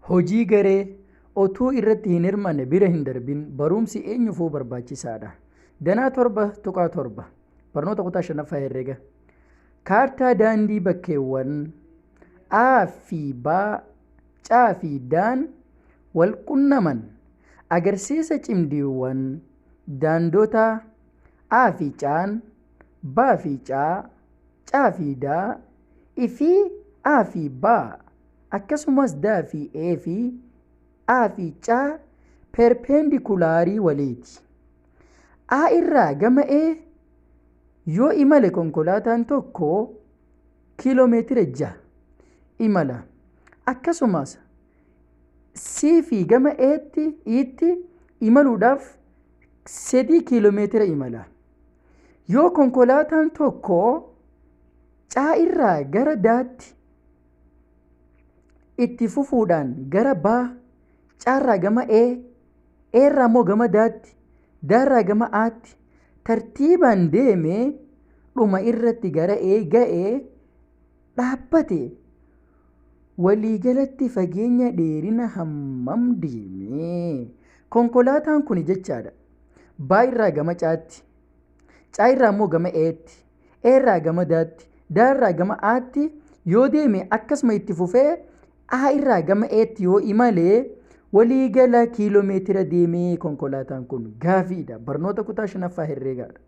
Hojii garee otuu irratti hin hirmaanne bira hin darbin. Barumsi eenyufuu barbaachisaadha. Danaa 7.7, barnoota kutaa shanaffaa herrega. Kaartaa daandii bakkeewwan A fi B, C fi D'n wal qunnaman agarsiisa. Cimdiiwwan daandotaa A fi C'n, B fi C, C fi D fi A fi B, akkasumas D fi E fi A fi C perpendikulaarii waliiti. A irraa gama E yoo imale konkolaataan tokko kiiloomeetira 6 imala. Akkasumas C fi gama Etti itti imaluudhaaf 3 kiiloomeetira imala. Yoo konkolaataan tokko C irraa gara Daatti itti fufuudhaan gara B, C irraa gama E, E irraa immoo gama Daatti, D irraa gama Aatti tartiibaan deemee dhuma irratti gara E ga'ee dhaabbate, waliigalatti fageenya dheerina hammam deeme? Konkolaataan kun jechaadha. B irraa gama Caatti, C irraa immoo gama Eetti, E irraa gama Daatti, D irraa gama Aatti yoo deeme, akkasuma itti fufee A irraa gama Eetti yoo imale, waliigala kiiloomeetira deemee konkolaataan kun? Gaafiidha. Barnoota kutaa shanaffaa herreegaadha.